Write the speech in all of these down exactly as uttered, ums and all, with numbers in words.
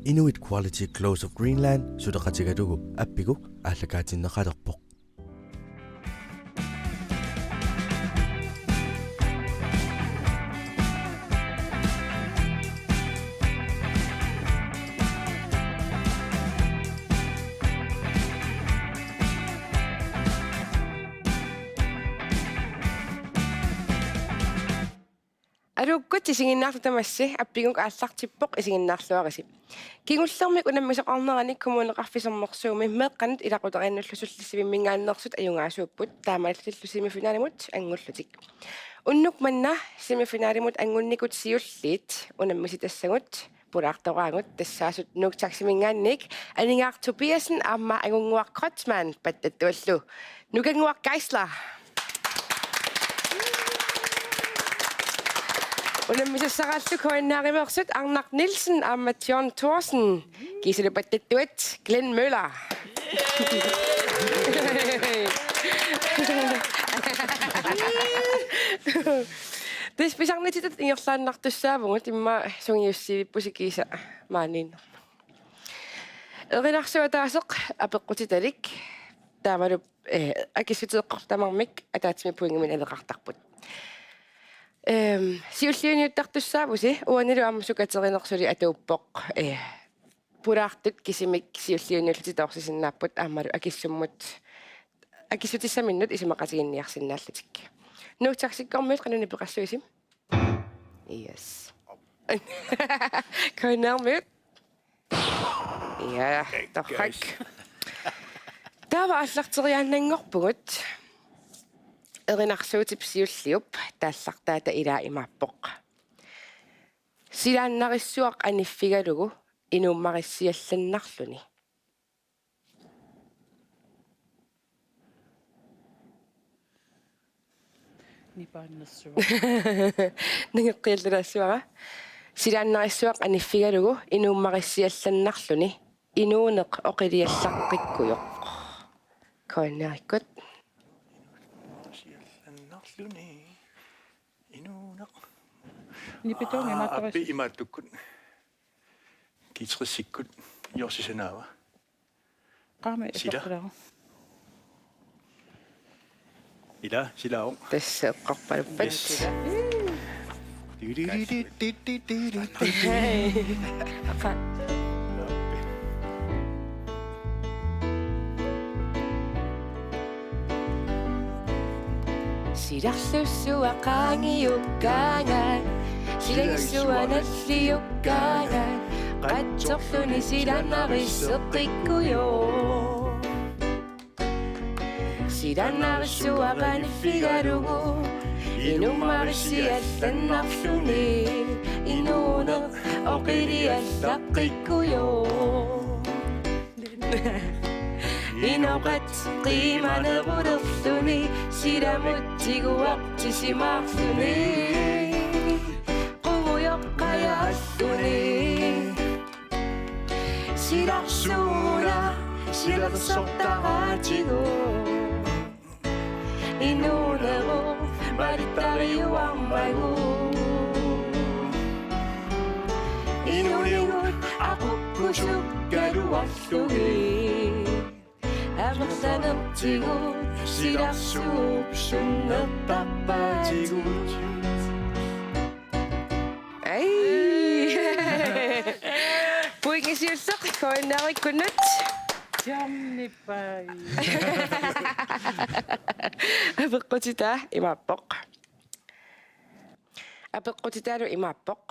Inuit Quality Clothes of Greenland suleqatigalugu Appigo aallakaatinneqalerpoq. Aluukkut isiginnaarluta tamassi, Appiguk aallartippoq, isiginnaarluarisi. Kingullermik unammisoqarnerani Kommuneqarfik Sermersuumi meeqqanut ilaqutariinnullu sullissivimingaanneersut ajugaasuupput, taamaalillillu semifinalimut angullutik. Unnuk manna semifinalimut angunnikut siulliit unammisitassagut pulaartoraagut tassaasut Nuuk Taximingaanniit Aningaaq Tobiassen aamma Angunnguaq Kreutzmann pattattuallu Nukannguaq Geisler. Unammisassaraallu K N R-imeersut Arnaq Nielsen aamma John Thorsen. Kiisalu pattattuat Glenn Møller. Tassa pisarnitsitut ingerlaannartussaavugut, immaqa sungiussivippusi kiisa maaniinnerma. Erinarsuaq ataaseq apeqqutitalik, taavalu, eh, akissuteeqqortut tamarmik ataatsimik pointimik naleqartarput. Ehm, siulliuniuttartussaavusi, uanilu aamma sukaterineq suli atuuppoq, eh, pulaartut kisimik siulliuniullutik toorsisinnaapput aammalu akissummut, akissutissaminnut isumaqatiginninniarsinnaallutik. Nuuk Taxikkormiut qanoq nipeqarluisi? Yes. K N R-miut. Ja, torrak. Taava aallarteriaannanngorpugut. Erinarsuutip siulliup taallartaata ilaa imaappoq: Silaannarissuaq aniffigalugu inuummarissiallannarluni. Nipaannersuaq. Nangeqqiallalaassuara. Silaannarissuaq aniffigalugu inuummarissiallannarluni inuuneq oqiliallaqqikkujoq. K N R-ikkut. Siallannarluni inuuneq. Nipituumi. Aa, imaattorisi. Appi imaattukkut. G tres-ikkut. Jorsi sanaava? Qaami. Sila. Eqqortulaaruk. Ila, silaavoq. Tassa eqqorpaluppat. Yes. Hej. Aqa. Silarlussuaq qaangiukkaangat, silagissuaq nalliukkaangat, qatsorluni silaannarisseqqikkujoq. Silaannarissuaq aniffigalugu inuummarissiallannarluni inuuneq oqiliallaqqikkujoq. Inoqat qiimanerulerluni silamut tiguartisimaarluni qungujoqqajaalluni. Silarsuuna silersortaraatigut. Inuunerup malittariuarmagu. Inunigut aqukkusukkaluarlugit. Amerlanertigut silarsuup sunnertarpaatigut. Ai. Pointi siulleq K N R-ikkunnut. Jammipai. Apeqqutitaa imaappoq. Apeqqutitaalu imaappoq: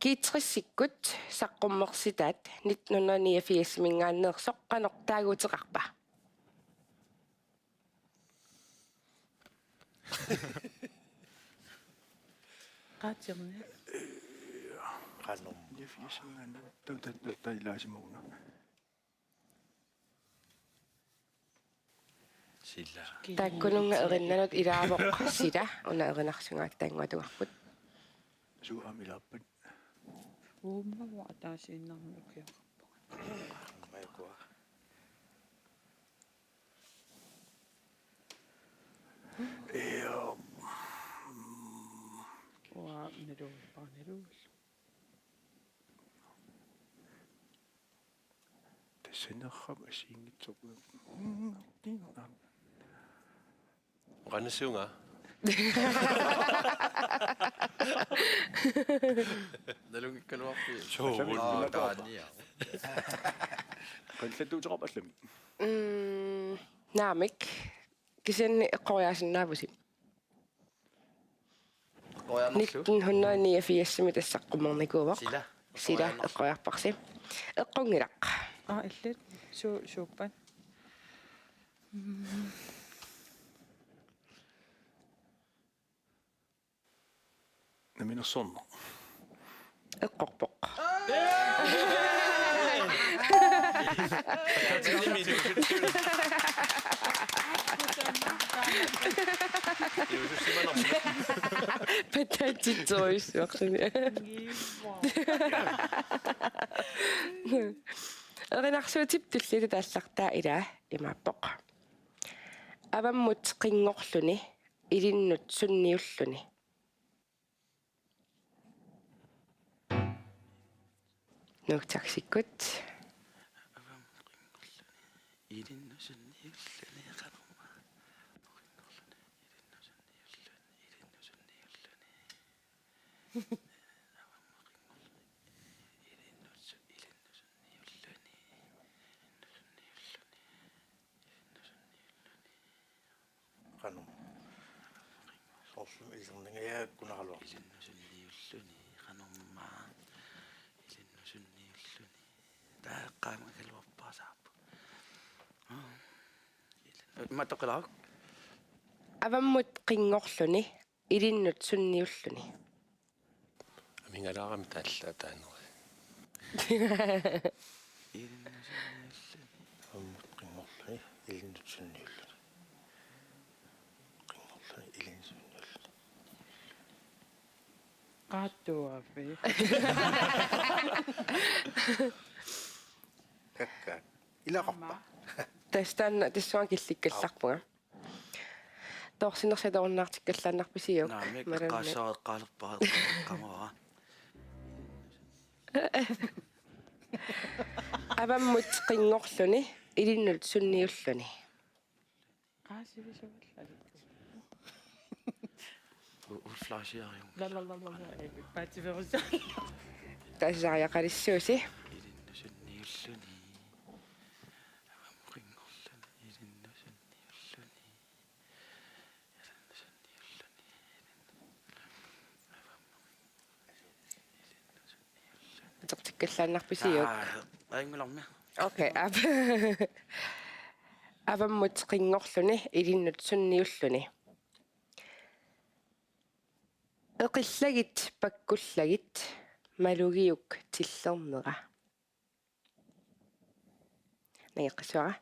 G tres-ikkut saqqummersitaat nitten hundrede niogfirs-iminngaanneersoq qanoq taaguuteqarpa? Qaaterni. Qanoq. Niogfirs-iminngaanneersoq. Ta-, ta-, ta-, ta-, ilaasimaguna. Sila. Taakkununnga erinnanut ilaavoq sila, una erinarsugaat taannguatugarput. Suu aamma ilaappat. Uummagu ataasiinnarmik ukiaqarpunga. Aamma ukua. Joo. Uanga naluarpara naluarlu. Sanerama assigiinngitsorput. Qanassunga. Nalunngikkaluarpit. Suu. Aa, taanna. Qanillattuuteqarpa allami? Mm, naamik. Kisianni eqqoriaasinnaavusi. Eqqoriarnerlu? Nitten hundrede niogfirsimi tassa eqqumernikuuvoq. Sila. Sila eqqoriarnerlu. Eqqoriarparsi. Eqqunngilaq. Aa, illit. Su-, suuppat? Mm. Namminersorneq. Eqqorpoq. Pataatitserujussuarluni. Erinarsuutip tulliata taallartaa ila imaappoq. Avammut qinngorluni, ilinnut sunniulluni. Nuuk Taksikkut. Avammut qinngorluni, ilinnut sunniulluni, qanormaa. Qinngorluni, ilinnut sunniulluni, ilinnut sunniulluni. Avammut qinngorluni, ilinnut su-, ilinnut sunniulluni, ilinnut sunniulluni, ilinnut sunniulluni. Qanoq. Soorlumi ilisarnangajaakkunaraluarpoq. Ilinnut sunniulluni, qanormaa. Ilinnut sunniulluni. Taava eqqaamagaluarpaasaarpoq. Aa. Ilin-, imatut oqilaaruk. Avammut qinngorluni, ilinnut sunniulluni. Amigalaarami taalla taaneri. Ilinnut sunniulluni. Avammut qinngorluni, ilinnut sunniulluni. Qinngorluni, ilinnut sunniulluni. Qaattuapi. Kakkaak. Ilaqarpa? Tassa taanna, tassunga killikkallarpunga. Toorsinersi atorunnaartikkallaannarpisiuk? Naamik, malunnarpoq. Eqqaassaaq eqqaalerpara, eqqaamavara. Avammut qinngorluni, ilinnut sunniulluni. Qaasivisuallalik. U-, ulflaasiarium. La, la, la, la, la, eh, paatsiverusa. Taasariaqalissuusi. Ilinnut sunniulluni. Avammut qinngorluni, ilinnut sunniulluni. Ilinnut sunniulluni. Avammut qinngorluni, ilinnut sunniulluni. Atortikkallaannarpisiuk? Aa, ajunngilaq. Okay, aap. Avammut qinngorluni, ilinnut sunniulluni. Eqillagit pakkullagit, malugiuk tillernera. Nangeqqissuara.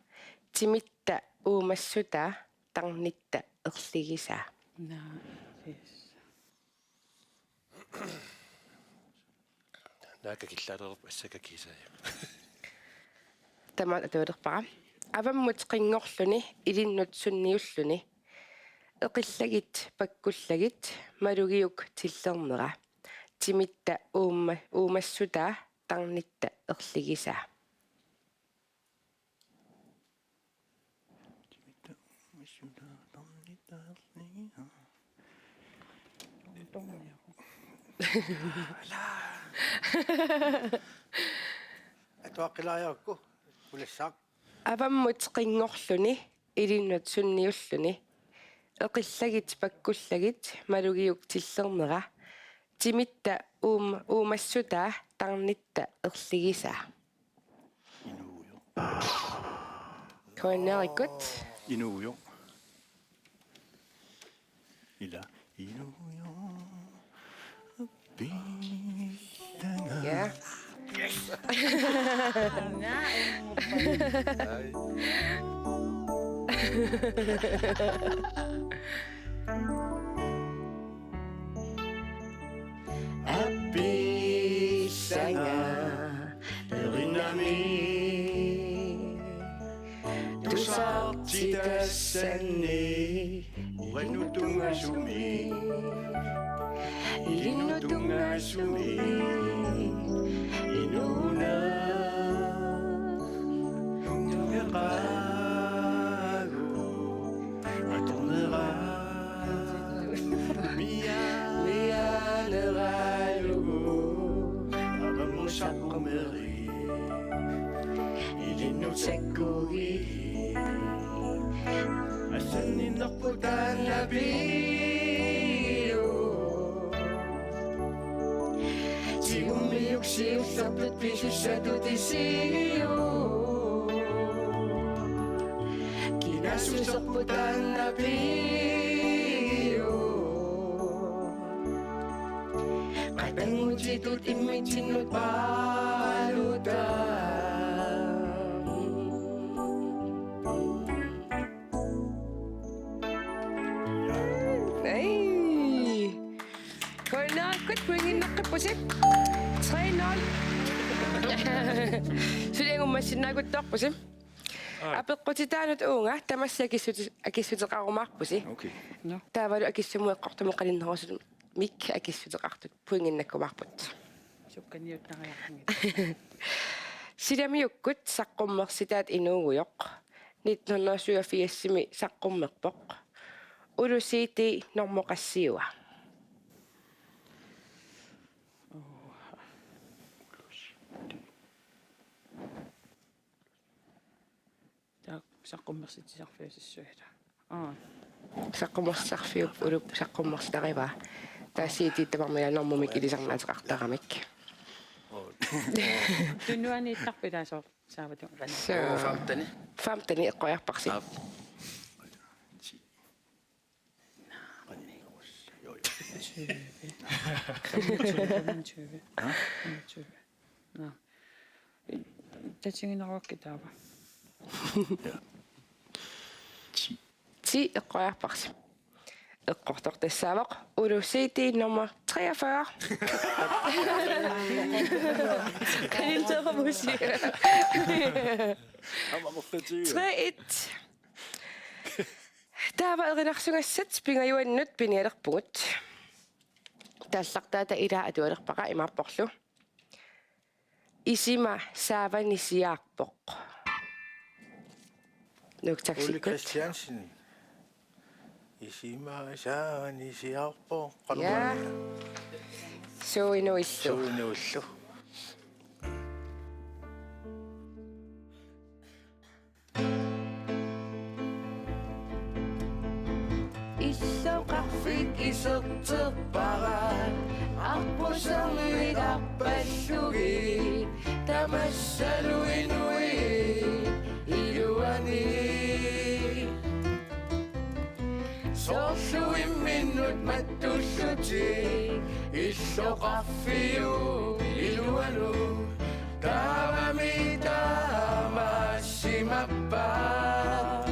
Timitta uumassutaa, tarnitta erligisaa. Naa, yes. Naak kakillaalereerpit, assakka kiisaajuk. Tamaat atualerpara. Avammut qinngorluni, ilinnut sunniulluni. Eqillagit pakkullagit, malugiuk tillernera. Timitta uuma-, uumassutaa, tarnitta erligisaa. Atuaqqilaariarukku qulassaaq. Avammut qinngorluni, ilinnut sunniulluni. Eqillagit pakkullagit, malugiuk tillernera. Timitta uum-, uumassutaa, tarnitta erligisaa. Inuugujoq. Kuanneerikkut. Inuugujoq. Ila. Inuugujoq. Pittanga. Ja. Appissanga perinnami tusartitassani uannut tunngasumi, ilinnut tunngasumi inuuneq. Qaagu atornera mianeraalugu avammut saqqummerigit ilinnut sakkugi. Assanninnerput taanna piiu. Tigummiuk siullertut pisussatut isigiu. Kinaassuserput taanna piiu. Qatanngutitut immitsinnut paaluta. Ai. Kuinaakkut pointinnaqqippusi. Tre nul. Suli angumassinnaakuttoorpusi. Ai. Apeqqutitaanut uunga tamassi akissuti-, akissuteqarumaarpusi. Okay. Nå. Taavalu akissummut eqqortumut qaninnerusumik akissuteqartut pointinnakkumaarput. Sukkaniuttariaqanngit. Silamiukkut saqqummersitaat inuugujoq. Nitten hundrede og syvogfirsimi saqqummerpoq. Ulu C D nummer qassiua? Taava saqqummersitsisarfiusissuit. Aa. Saqqummersitsisarfiup uluk saqqummersitarivaa. Taava C D tamarmik ila normumik ilisarnaateqartaramik. Tunuaniittarpit taava sooq saavatut qanoq? Så. Åh, femten. Femten eqqoriarparsi. Aap. Tyve. Femogtyve. Femogtyve. Nå. Tatigineruakkit taava. Ja. Ti. Ti eqqoriarparsi. Eqqortoq tassaavoq Ulu C D nummer treogfyrre. Qaninnerumusi. Aamma morfatiiva. Tre et. Taava erinarsugassat pingajuannut pinialerpugut. Taallartaata ilaa atualerpara imaapporlu: Isima saavani siaarpoq. Nuuk Ole Taksikkut. Christiansen. Isima saavani siaarpoq. Ja. Suuinuillu. Suuinuillu. Illoqarfik iserterpara, arpusernik arpallugit, tamassalu inuit iluani. Soorlu imminnut mattullutik, illoqarfiup iluanut, taavami taamaassimappat.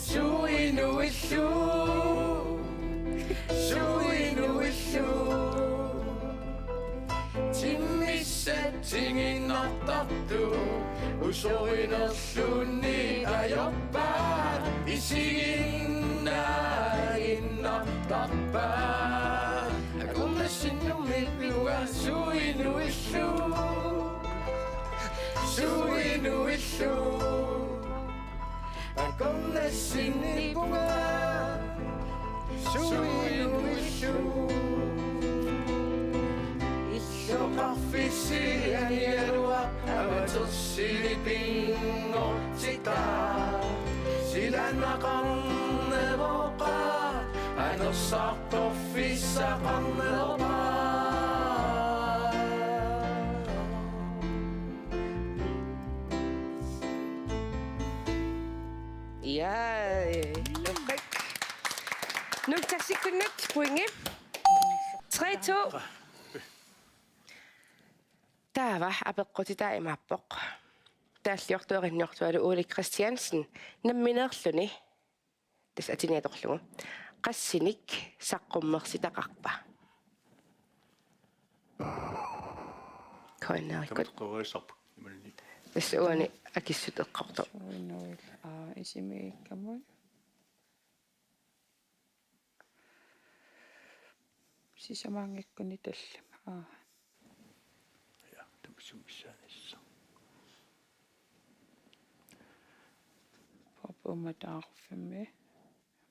Suuinuillu, suuinuillu. Timmissat tinginnartartut usorinerluunniit ajorpaat, isiginnaaginnartarpaat. Akornassinnermiippunga suuinuillu, suuinuillu. Akornassinniippunga suuinuillu. Illoqarfissi anialuaq avatersilik pinngortitaa. Silanaqarneroqaa, anersaartorfissaqarneroqaa. Ja, eh, Nuuk Taksikkunnut pointi. Tre to. Taava apeqqutitaa imaappoq. Taalliortuerinniortualu Ole Christiansen nammineerluni. Tassa atini atorlugu. Qassinik saqqummersitaqarpa? Kuinaakkut. Tamattoruisarput imanni. Tassa uani akissut eqqortoq. Suunuil, aa, isimiikkamut. Sisamaanngikkunik tallimat. Aa. Ja, tamassummik missaanissaq. Uummataaruffimmi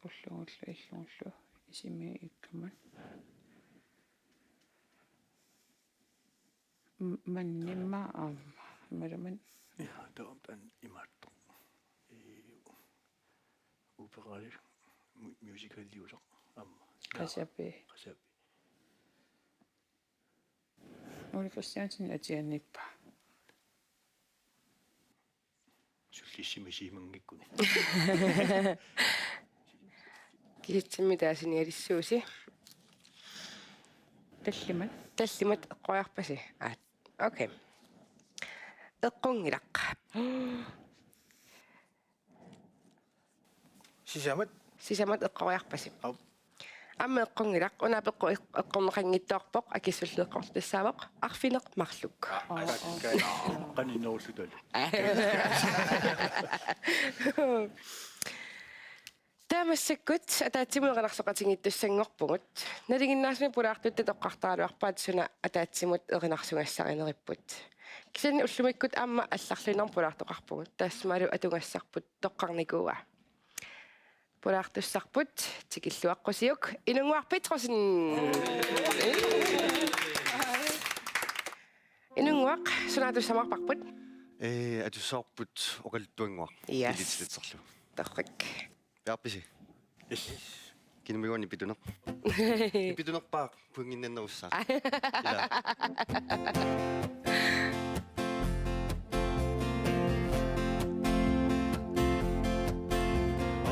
ullugullu illugullu isimi ikkammat. M-, mannimma aamma. Imaluunniit. Ja, taava taanna imaattoq. Ee, operali mu-, musicaliusaq aamma. Ja. Qasapi. Qasapi. Ole Christiansen atianiippa. Sullissimisiimanngikkuni. Kisitsimmi taasinialissuusi. Tallimat. Tallimat eqqoriarpasi? Aa, okay. Eqqunngilaq. Sisamat. Sisamat eqqoriarpasi? Aap. Aamma eqqunngilaq, una apeqqut eq-, eqqorneqanngitsoorpoq, akissullu eqqortoq tassaavoq, arfineq-marluk. Aa, aa, aa. Qaninerulluta. Taava massakkut ataatsimut erinarsoqatigiittussanngorpugut. Nalinginnaasumik pulaartutta toqqartaraluarpaat suna ataatsimut erinarsugassarineripput. Kisianni ullumikkut aamma allarluinnarmik pulaartoqarpugut. Taassumalu atugassarput toqqarnikuua. Pulaartussarput tikilluaqqusiuk Inunnguaq Petrusson. Inunnguaq, suna atussamaarparput? Ee, atussamaarput Oqaluttuannguaq. Yes. Elitserlu. Torrak. Pearpisi? Yes. Kinamiguani pituneq. Pitunerpaaq puinnginnerussaaq. Ila.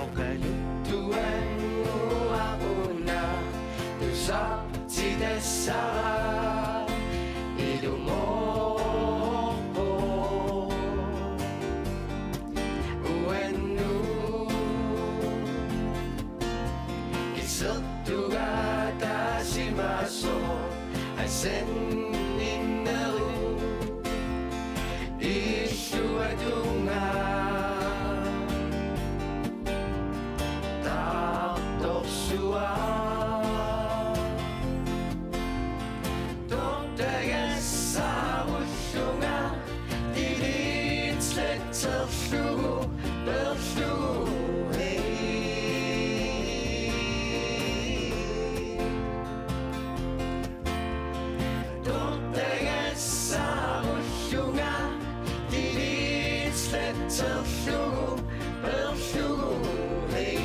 Oqaluttuannguaq una tusartitassara ilumoorpoq. Uannut isertugaataasimasoq asanninnerup illuatungaa taartorsuaq. Toqqagassaarullunga delete sletterlugu peerlugu hej. Toqqagassaarullunga delete sletterlugu peerlugu hej.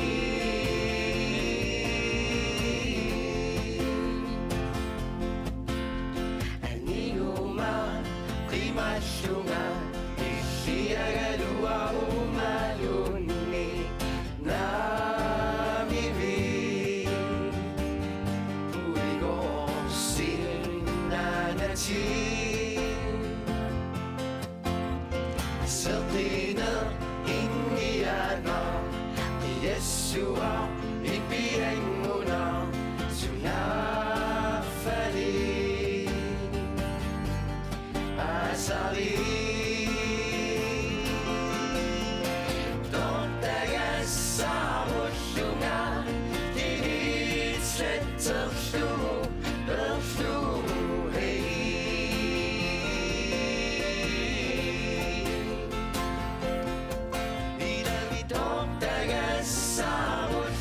Aniguma qimallunga illiagaluarumalunni naamivik puigorsinnaagatsigit. Seqineq ingianaq qiassuaq ipianngunaq sunaaffa aasariit. Toqqagassaarullunga delete sletterlugu peerlugu hej. Ilami toqqagassaarullunga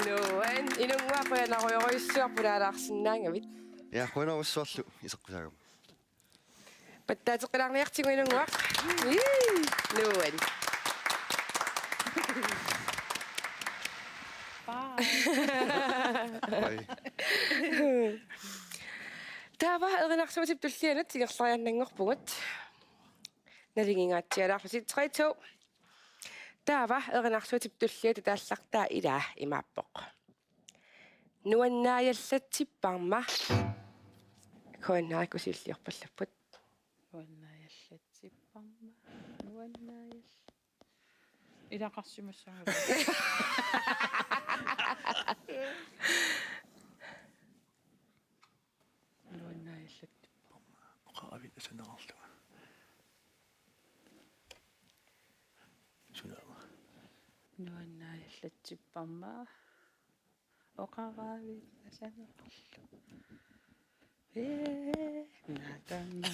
Nuann', Inunnguaq, qujanarujorujussuaq pulaalaarsinnaagavit. Ja, qujanarujussuarlu iseqqusaagama. Pattaateqqilaarniartigu Inunnguaq. Ii, nuann'. Bye. Taava erinarsuutip tullianut ingerlariaannanngorpugut. Nalingingaatsialaarlusi, tre, to. Taava erinarsuutip tulliata taallartaa ilaa imaappoq: Nuannaajallatsipparma. K N R-ikkut siulliorpallapput. Nuannaajallatsipparma. Nuannaajall-, ilaqarsimassaanga. Nuannaajallatsipparma. Oqaravit asaneqarlunga. Sunaava? Nuannaajallatsipparma. Oqaravit asaneqarlunga. Ee, natanna.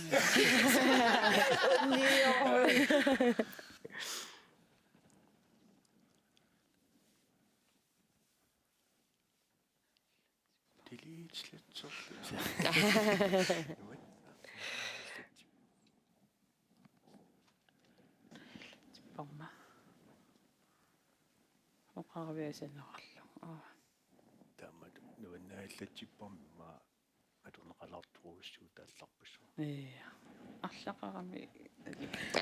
Delete, sletserlu. Tipparma. Oqaravit asaneqarlunga. Aap. Taamatut nuannaajallatsipparma atorneqalaartorujussuuvoq taallarpassuit. Ee. Arlaqarami.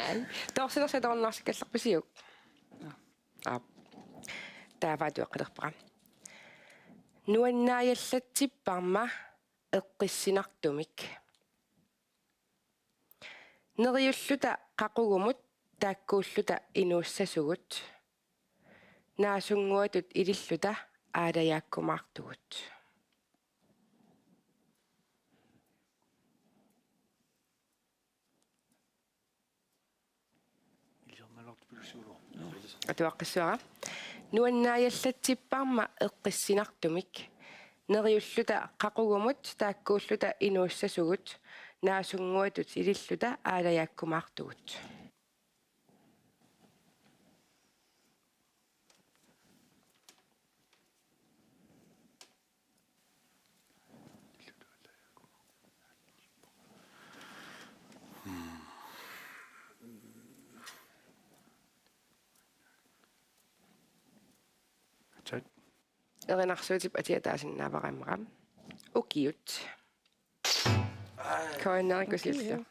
Ai, toorsinersi atorunnaarsikkallarpisiuk? Aap. Aap. Taava atueqqilerpara. Nuannaajallatsipparma eqqissinartumik. Neriulluta qaqugumut taakkuulluta inuussasugut. Naasunnguatut ililluta aalajaakkumaartugut. Atuaqqissuara. Nuannaajallatsipparma eqqissinartumik. Neriulluta qaqugumut taakkuulluta inuussasugut. Naasunnguatut ililluta aalajaakkumaartugut. Chat. Erinarsuutip atia taasinnaavara immaqa ukiut. K N R-ikkut siulliupput.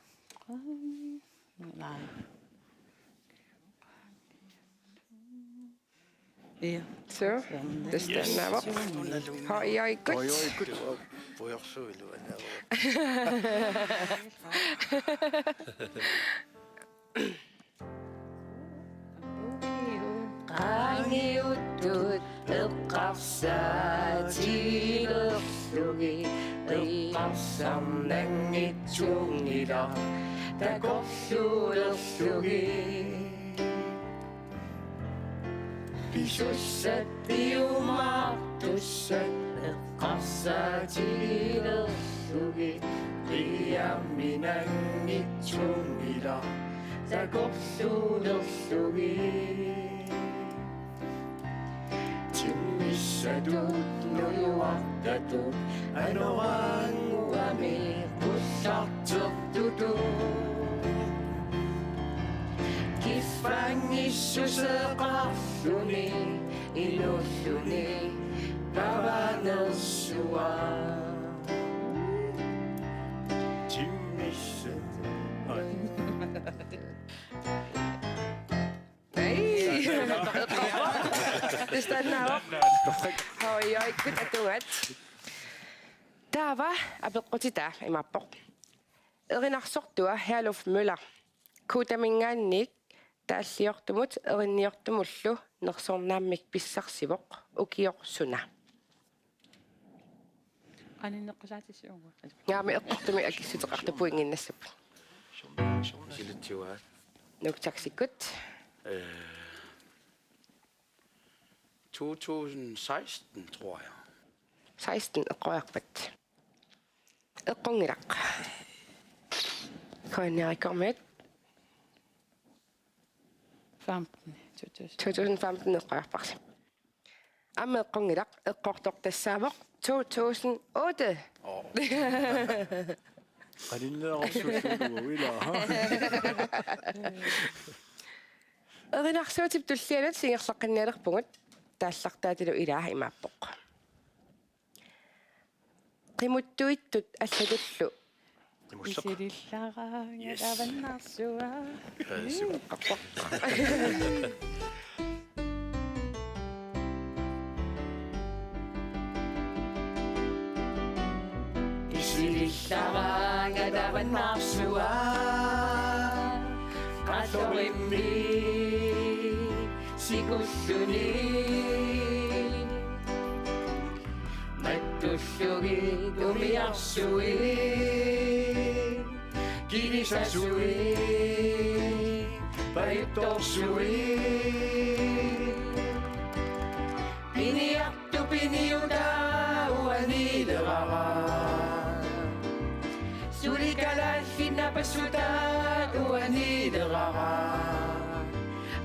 Naa. Ja. Så, tastaannaavoq. Hoi, hoi, godt. Hoi, hoi, godt. Pujorsuilu anaavoq. Qaangiuttut eqqarsaatigilerlugit eqqarsarnanngitsuunngilaq takorluulerlugit. Pisussat piumaartussat eqqarsaatigilerlugit qiamminanngitsuunngilaq takorluulerlugit. Timmissatut nujuartatut anoraannguami qullartertutut. Kiffanngissutseqarluni inuulluni pavanersuaq. Timmissat. Ei. Tastaannaavoq. Hoi, hoi, godt atuat. Taava apeqqutitaa imaappoq. Erinarsortua Herluf Møller. Kuutaminngaanniit taalliortumut erinniortumullu nersornaammik pissarsivoq, ukioq suna? Qaninneqqusaatissiugut. Naamik, eqqortumik akissuteqartut pointinnassapput. Silitsiuaat. Nuuk Taxikkut. Øh, to tusind seksten, tror jeg. Seksten eqqoriarpat. Eqqunngilaq. K N R-ikkut. Femten, to tusind. To tusind femten eqqoriarparsi. Aamma eqqunngilaq, eqqortoq tassaavoq to tusind otte. Qaninneersuusuugu ila. Erinarsuutip tullianut ingerlaqqinnialerpugut, taallartaatilu ilaa imaappoq. Qimuttuittut allatullu. Qimusseq. Isilillaraangat. Yes. Avannaarsua. Yes. Isilillaraangat avannaarsua. Qalluimmi sikulluni. Mattullugit umiarsuit, kilisasuit, pajuttorsuit. Piniartup piniutaa uaniilerara. Suli kalaallit napassutaa uaniilerara.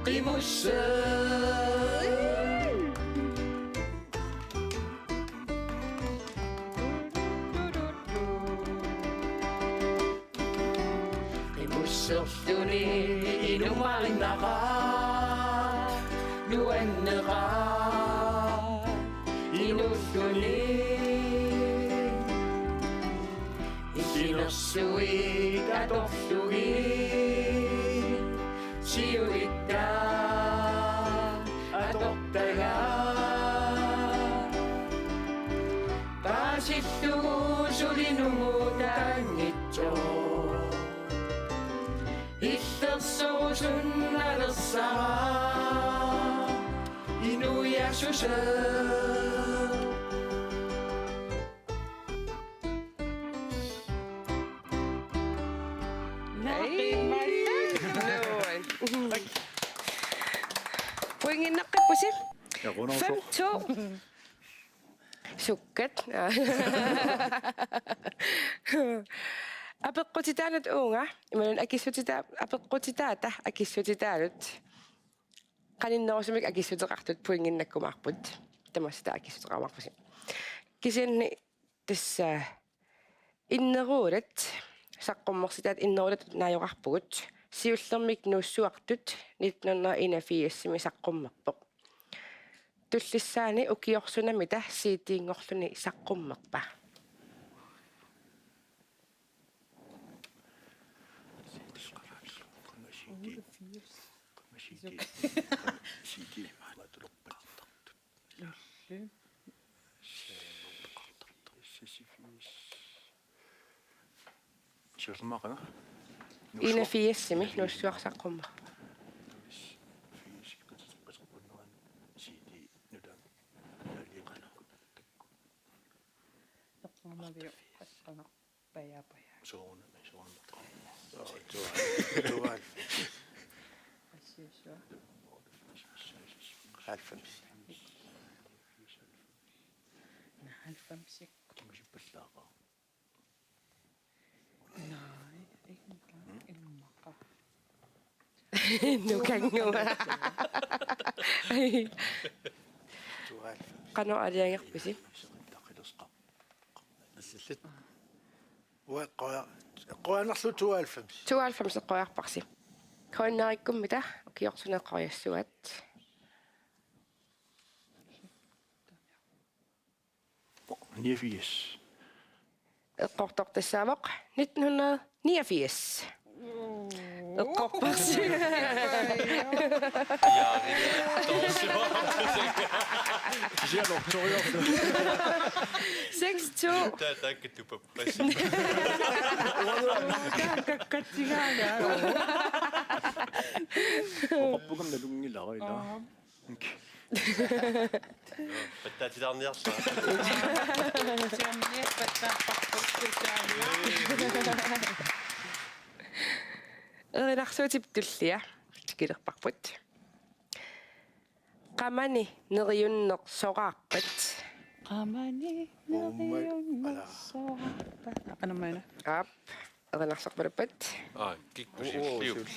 Qimusseq. Qimusserluni inummarinnaqaaq, nuanneqaaq inuulluni. Isinersuit atorlugit siulitta atortagaa. Paasillugu suli nungutaanngitsoq. Illersorusunnalersaraa inuiaasuseq. Naqimalak. Nuan. Pointinnaqqippusi. Ja, qujanarsuaq. Fem to. Sukkat. Apeqqutitaanut uunga, imaluunniit akissutita-, apeqqutitaata akissutitaanut. Qaninnerusumik akissuteqartut pointinnaqqikkumaarput. Tamassi taava akissuteqarumaarpusi. Kisianni tassa inneruulat, saqqummersitaat inneruulat naajoqarpugut. Siullermik Nuussuartut nitten hundrede enogfirsimi saqqummerpoq. Tullissaani ukiorsunamita C D-nngorluni saqqummerpa? Siullermik qanga? Enogfirsimi Nuussuaq saqqummerpoq. Eqqaamaviuk qanga? Paja, paja. Soorunami, soorunami. Tooghalvfems. Halvfems. Halvfems. Nej, ikke engang. Immaqa. Nukannguaq. Qanoq aalajangerpisi? Assallit. Uanga eqqua-, eqquaannarlugu tooghalvfems. Tooghalvfems eqqoriarparsi. Qujanarikkummita ukiorsuneq eqqoriassuat. Niogfirs. Eqqortoq tassaavoq nitten hundrede niogfirs. Eqqorparsi. Seks to. Oqarpunga nalunngilara ila. Pattaatilaarniarlaa. Siorniat pattaarparput. Erinarsuutip tullia tikilerparput. Qamani neriunneq soraarpat? Qamani neriunneq soraarpat? Aap. erinarsorpaluppat. Aa, kikkut siulliupput.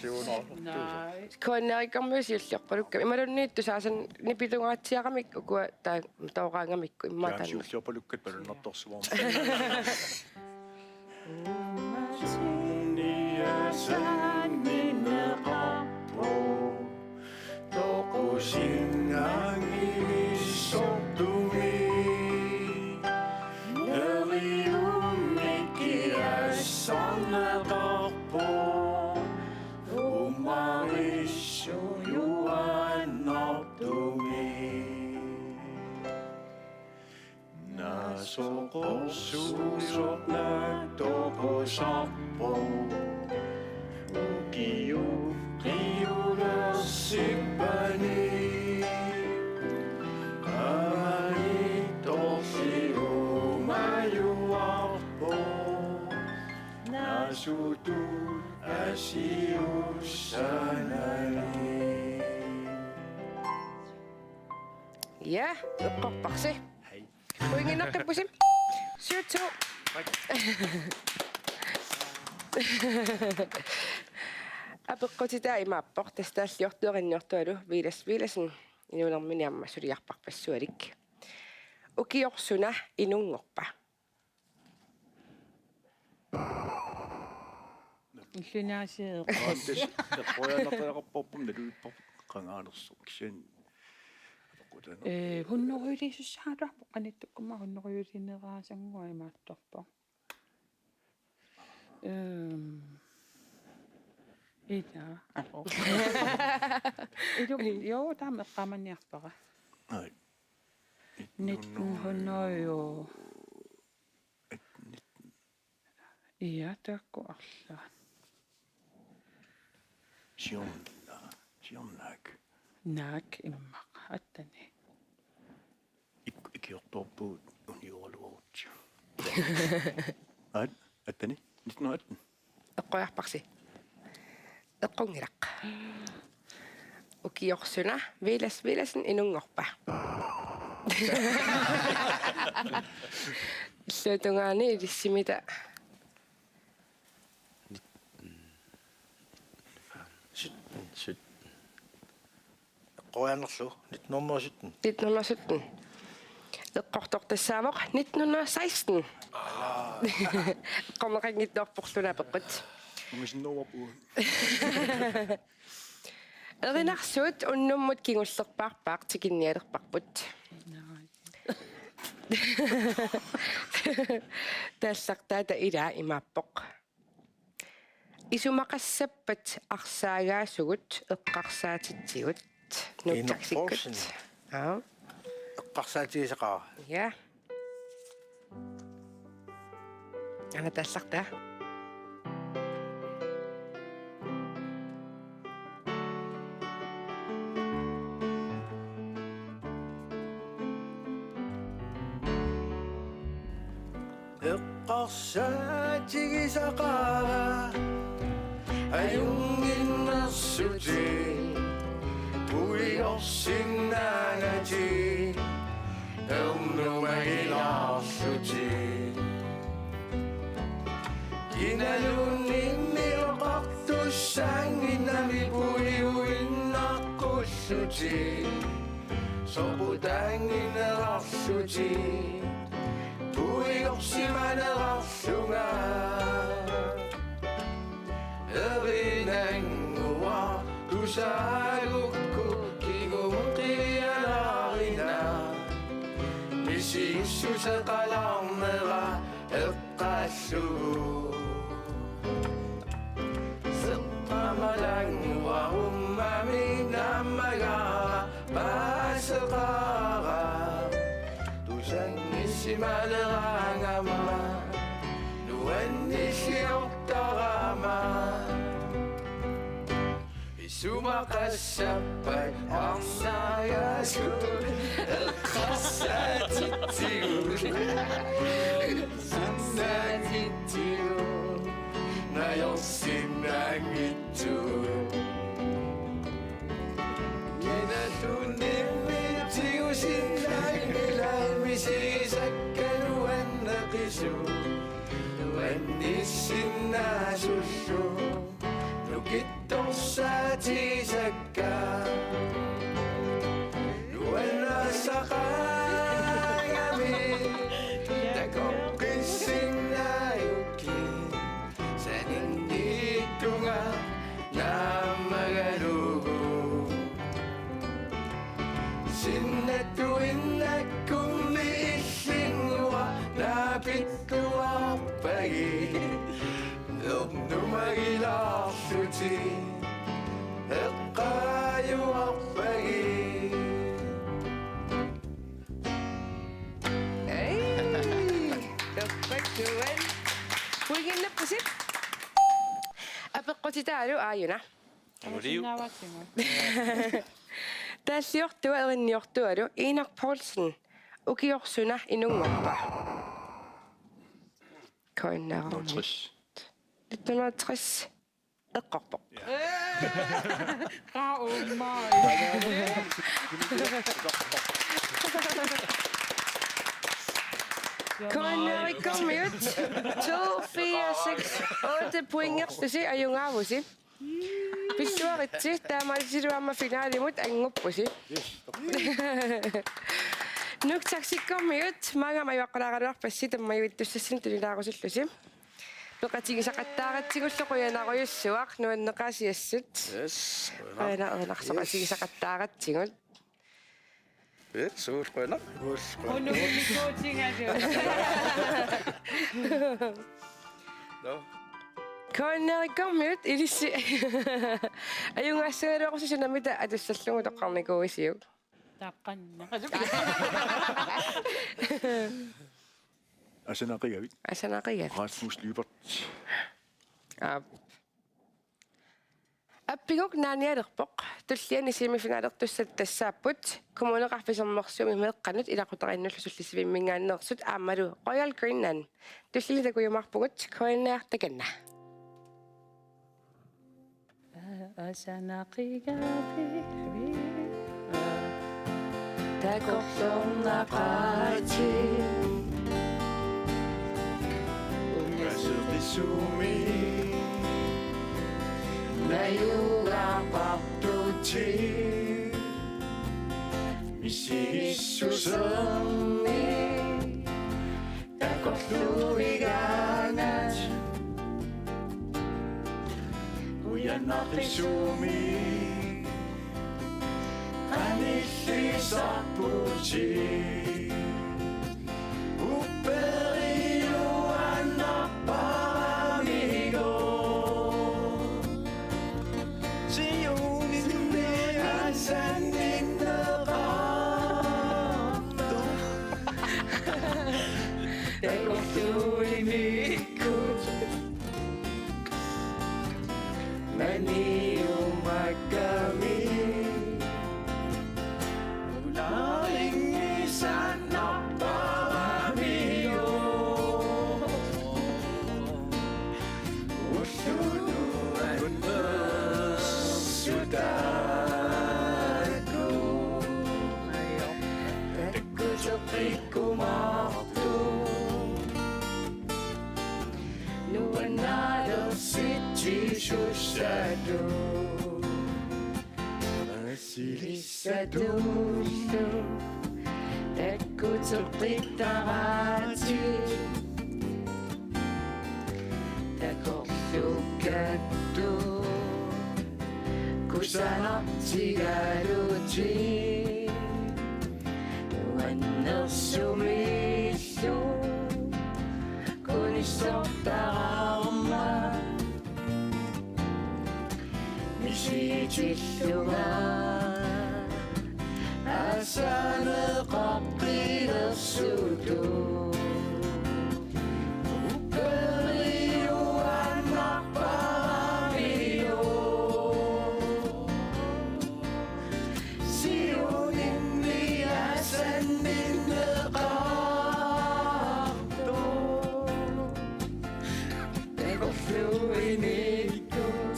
Kuanneerikormiut siulliorpalukkami. Imaluunniit tusaasanni nipilungaatsiaramik ukua taa-, tooraangamikku immaqa taanna. Siulliorpalukkat malunnartorsuarmik. Toqusinnaagivissortumik neriummik kiassarneqarpoq uummarissujuaannartumik. Nasoqorsuisoq naatsoqusarpoq ukiup qiulersippani. Qamani torsiumajuarpoq nasutut asiussanani. Ja, eqqorparsi. Hej. Pointinik tappusi. Syv to. Apeqqutitaa imaappoq, tassa taalliortuerinniortualu Villads Villadsen, inuunermini aamma suliarpassualik. Ukioq suna inunngorpa? Illunaasiaq. Aa, tassa eqqoriaannartariaqarparput naluippoq qangaanersoq kisianni. Apeqqutaana. Ee, hunnorujussuussaagaluarpoq, qanittukkuma hunnorujulineraasanngua imaattorpoq. Ehm. Ila, aqo. Ilu, jo, taama eqqaamanniarpara. Ai. Nitten hundrede og Ja, taakku arlaat. Siorna, siornaak. Naak immaqa, atteni. Ik-, ikiortoorpugut unioraluarutsigu. At-, atteni? Nitten hundrede atten. Eqqoriarparsi. Eqqunngilaq. Ukioq suna Villads Villadsen inunngorpa? Illuatungaani ilissimita. Sytten. Sytten. Eqqoriarnerlu, nitten hundrede sytten. Nitten hundrede sytten. Eqqortoq tassaavoq nitten hundrede seksten. Eqqorneqanngitsoorporluni apeqqut. Ungasinneruarput. Erinarsuut unnummut kingullerpaarpaaq tikinnialerparput. Taallartaata ilaa imaappoq. Isumaqassappat arsaagaasugut eqqarsaatitsigut. Nuutsaksikkut. Ina Poulsen. Aa. Eqqarsaatigisaqaara. Ja. Ana taallartaa. Eqqarsaatigisaqaara ajunnginnersutit puigorsinnaanatik ernumagilaarlutik. Kinaluunniit oqartussaannginnami puiguinnaqqullutik. Soqutaannginnerarlutik puigorsimanerarlunga. Erinannguaq tusaagukku kingumut qivialaarina. Misigussuseqalaarnera eqqaallugu. Seqqamalaannguaq ummami naammagaara paaseqaara. Tusanngissimaleraangama nuannisliortarama. Isumaqassappat arsaagaasugut eqqarsaatitsigut. Sannaatitsigut. Najorsinnaanngitsugut. Kinaluunniit tigusinnaanngilaq misigisakka nuanneqisut. Nuannissinnaanngilaq. Kittorsaatigisakka nuannaarsaaqaangami takoqqissinnaagukku saninniikkunga naammagalugu. Sinnattuinnakkummi illinnguaq naapittuarpagit. Ernumagilaarlutit eqqaajuarpagit. Ei, toqqakkuat. Pointinnappusi. Apeqqutitaalu aajuna. Juliu. Taalliortua erinniortualu Enok Poulsen. Ukioq suna inunngorpa? K N R. Nul tres. Nitten hundrede og tres. Eqqorpoq. Qa umma. K N R-ikkormiut to, fire, seks, otte pointerlusi ajugaavusi. Pilluaritsi, taamaalilluta aamma finalimut annguppusi. Nuuk Taxikkormiut, maanga majuaqqulaaraluarpassi tammajuttussassinnik tunilaarusullusi. Peqatigisaqattaaratsigullu qujanarujussuaq, nuanneqaasiassut. Yes, qujanaq. Qujanaq erinarsoqatigisaqattaaratsigut. Yes, suur qujanaq. Qunuunikuutigalu. No. K N R-ikkormiut ilissi. Ajugaassagaluarusi sunamita atussallugu toqqarnikuuisiuk. Taqqanna. Asanaqigavit. Asanaqigavit. Rasmus Lyberth. Aap. Appiguk naanialerpoq, tulliani semifinalertussat tassaapput Kommuneqarfik Sermersuumi meeqqanut ilaqutariinnullu sullissivimminngaanneersut aammalu Royal Greenland. Tullini takujumaarpugut, K N R takanna. Asanaqigavit. Takorloornaqaatit. Ungaseqissuumi najugaqartutit. Misigissuserni takorluuigaangat. Qujanaqissuumi qanillisarputit. Upperiuaannarparamigo. Siunissami asanninneqartoq. Takorluuinikkut maniumakkami. Ularingisanarparamigo. Ullunuannersutaakku. Takkuteqqikkumaartoq. Nuannaalersitsisussatut. Silissatullu takkuteqqittaraatsit. Takorluukkatut kusanartigalutit. Nuannersumillu kunissortarama. Misigitillunga asaneqaqqilersutut. Upperiuaannarparamigo. Siunissami asanninneqartoq. Takorluuinikkut.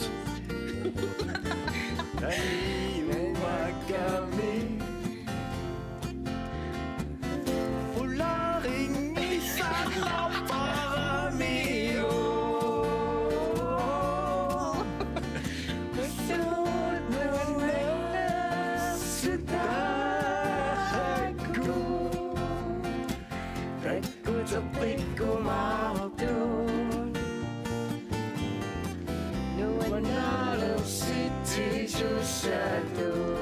Najugaqarami. Rikkumaartut. Nuannerusitsisussatut.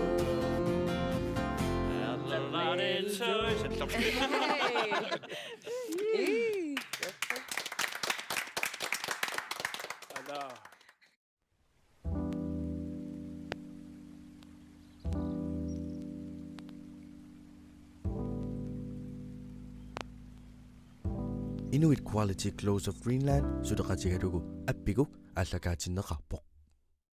Inuit Quality Clothes of Greenland suleqatigalugu appiguk aallakaatinneqarpoq.